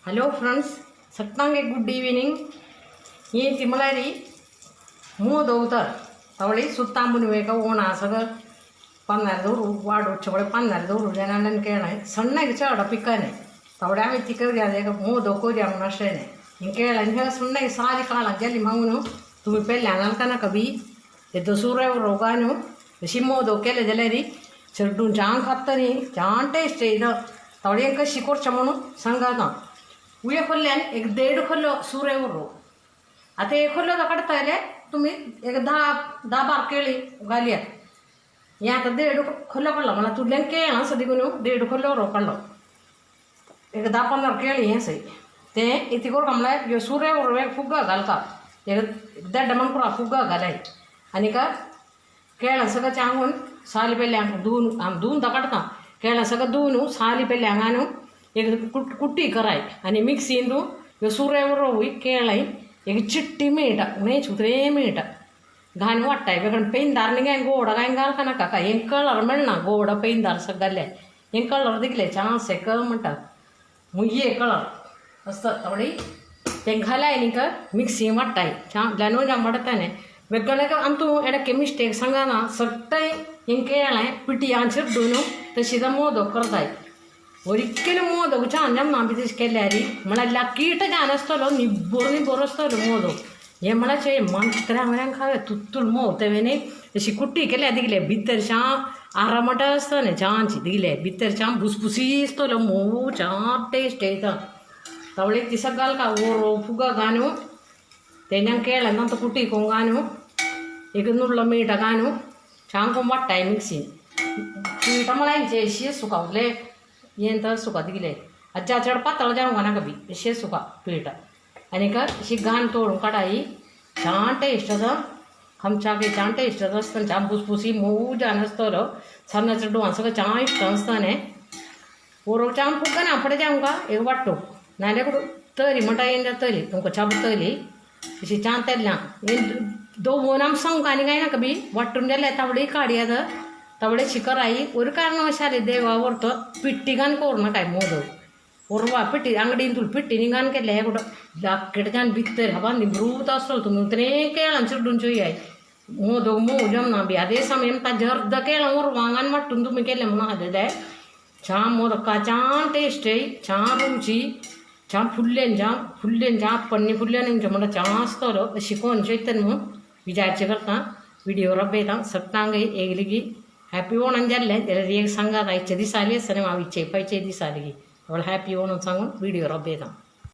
Hello friends, सगळ्यांक good evening. ही तिमलारी मोदोवतर तवळी सुತ್ತಾंबुन वेಗ ಓಣ ಸಗ ಪನ್ನಾರದವ್ರು ward ಉಚ್ಚ ಪನ್ನಾರದವ್ರು ಜನ ಕೇಳ ಸಣ್ಣಗೆ ಚಡ ಪಿಕ್ಕನೆ ತವಡೆ ಆమె ತಿಕ್ಕವ್ರಿ ಅದೇ ಮೋದೋ ಕೋರಿ ಅವನು ಅಷ್ಟೇನೆ ಹಿಂಗೆ ಕೇಳ ಹಿಂಗೆ ಸಣ್ಣಗೆ ಸಾಲಿ ಕಾಳ ಜಲ್ಲಿ ಮಗನು तुमी पेल्यान घालता कभी ते दसुरे रोगानु अशी मोदक केले जाल्यार चेडून छान खाता न्ही, छान टेस्ट येयता. थोडे कशी करचें म्हणून सांगाता. उये खोल्ल्यान एक देड खोल्लो सुरे उरो. आतां एक खोल्लो काडटा जाल्यार तुमी एक 10 10 12 केळी घालयात. हें आतां देड खोल्लो काडलो म्हणल्यार तुडल्यान केळां आसा देखून देड खोल्लो रो काडलो. एक 10 15 केळी हें आसा तें इतलें करता म्हणल्यार ह्यो सुरे उरो एक फुग्गा घालता, एक देड मनकुरा फुग्गा घालाय. आनीक केळां सगळं चांगून साली पेल्या धुवन, आमी धुवन काडटा. केळां सगळं धुवन साली पेल्या हांगानू एक कुट्टी कराय आनी मिक्सीन ह्यो सुरे उरोवूय केळां एक चिट्टी मीठ उणें उतरे मीठ घालून वाडटाय. वेगळे पेंदार न्ही, गोड कांय घालका नाका काय, हें कलर मेळना. गोड पेंदार सगळें घातले हें कलर दिसले चान्स कलर म्हणटा मुये कलर आसता. थोडी तें घालाय न्ही मिक्सी वाडटाय छान ल्यान वाडटाने वेगळे. अंतू एडके मिस्टेक सांगना, सगळें हें केळें पिठयान चिड्डून तशी मोदक करताय. ഒരിക്കലും मोदक छान जमना बी तशें केल्यार. म्हळ्यार लाकीट छान आसतलो, निब्बर निब्बर आसतलो मोदक. हें म्हळ्यार मंत्र्या म्हऱ्यान खावया तुत्तूल मोव तें न्ही. अशी कुट्टी केल्या दिगले भितर छान आरामट आसता न्ही, छानशी दिगले भितर छान भुसभुसी आसतलो, मोव छान टेस्ट येता. तवळे तिसक घालका ओरो फुगा घालून तेन्ना केळ्यान तांतू कुट्टी करून घालून एक नुडलो मीठ घालून छान करून वाडटाय मिक्सीन. पीठ म्हळ्यार शीत सुका हें तर सुका दिगले आज्जा चड पातळ जावंक नाका बी, अशें सुका पीठ. आनीक अशी घाण तोडून काडाई, छान टेस्ट आसा. खामच्याक छान टेस्ट आसता, छान फुसफुसी मोव जावन आसतलो. सान्नां चेडवां सगळें छान इश्ट आसता न्ही. ओरो छान फुगना फुडें जावंका एक वाडटो नाल्यार तरी म्हणटा येन जातली तुमकां छापतली अशी छान तेल्ल्या. दोन आम सांगूंक आनी कांय नाका बी. वांटून जाल्यार तावडी काडया तवळे शिकराई. ഒരു കാരണവശാലും देवा व्हरतो पिट्टी घालून करूं नाकाय मोदक. उरवा पिट्टी अंगडीन तुल पिट्टी न्ही घालून केल्ले कुठं लाकडाच्यान भितर हवा निमृत आसतलो. तुमी तें केळां चिड्डून चोयाय, मोदक मोव जमना बी. अదే సమయం ताजे अर्द केळां उरवांगान वांटून तुमी केलें म्हणून आहा जाल्यार छान मोदका छान टेस्ट छान रुची छान फुल्लेन छान फुल्लेन छान पन्नी फुल्लेन म्हणल्यार छान आसतलो. शिकोवन चोयतले न्हू विचारचें करता व्हिडिओ रबयता. सगळ्यांक एगलिगी हॅपी ओणम जाल्लें जाल्यार एक सांगात आयचे दीस आली आसतना हांव इच्छे पायचे दीस आली हॅपी ओणम सांगून व्हिडिओ रबयता.